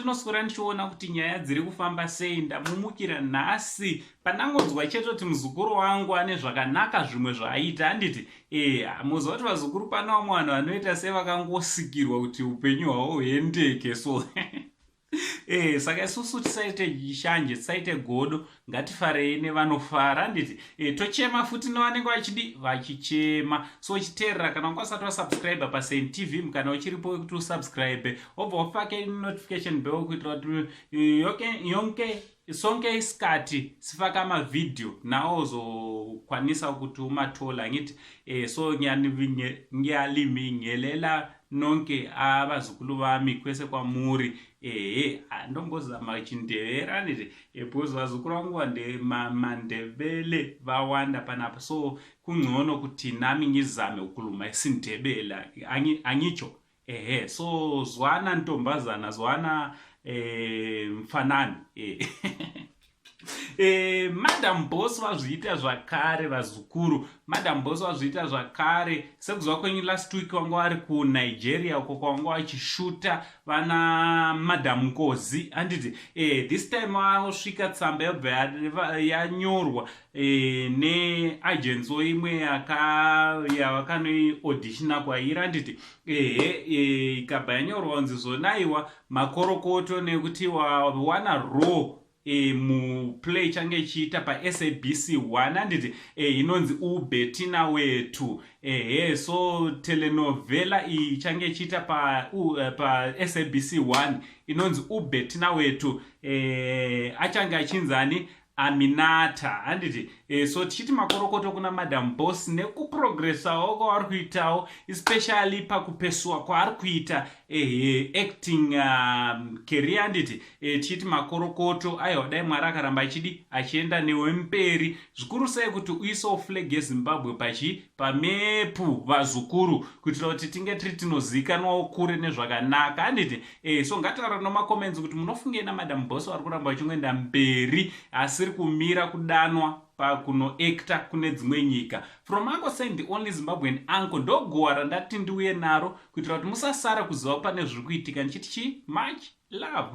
Wandinoswera ndichiona kuti nyaya dziri kufamba sei. Ndamumukira nhasi pandangonzwa chete kuti muzukuru wangu ane zvakanaka zvimwe zvaaita, handiti? E, muziva kuti vazukuru pane vamwe vanhu vanoita sevakangosikirwa kuti upenyu hwavo huendeke, so saka isusu tisaite shanje, tisaite godo, ngatifarei nevanofara, handiti? Tochema futi nevanenge vachidi vachichema. So chiteerera, kana wanga usati wasubscribe paSaint TV, mukana uchiripo wekuti usubscribe, wobva wafake notification bell kuitira kuti yonke sonke isikati sifaka amavideo nawo uzokwanisa kuti umathola, angithi? So ngiyalibingelela nonke abazukulu bami kwese kwamuri. Ehe, ndombozama chiNdebele, anditi? Because vazukuru vangu maNdebele vawanda panapa, so kungcono kuti nami ngizame ukukhuluma isiNdebele, angitsho? Ehe, so zwana ntombazana, zwana mfanani. Madam Boss vazviita zvakare, vazukuru. Madam Boss vazviita zvakare. Sekuziva kwenyu, last week vanga vari kuNigeria uko kwavanga vachishuta vana Madam Nkozi, handiti? This time vasvika, tsamba yobva yanyorwa neagency imwe yavakanoiauditiona kwairi, handiti? Ehe, ikabva yanyorwa kunzi zvonaiwa makorokoto nekuti wawana role muplay change ichiita paSABC 1, handiti? Inonzi uBetina Wethu. Ehe, so telenovela iyi ichange ichiita paSABC pa 1 inonzi uBetina Wethu. Achange achinzani? Aminata, handiti? So tichiti makorokoto kuna Madam Boss nekuprogresawo kwavari kuitawo, especially pakupesuwa kwaari kuita acting career, handiti? Tichiti makorokoto. Aiwa, dai Mwari akaramba achidi achienda newemberi zvikuru sei kuti uisewo flag yeZimbabwe pachi pamepu, vazukuru, kuitira kuti tinge tiri tinozivikanwawo kure nezvakanaka, handiti? So ngataura nomacomments kuti munofungei naMadam Boss vari kuramba vachingoenda mberi, asiri kumira kudanwa pakunoacta kune dzimwe nyika. From Uncle Saint, the only Zimbabwean uncle, ndoguwa randati ndiuye naro kuitira kuti musasara kuziva pane zviri kuitika. Ndichiti chi much love.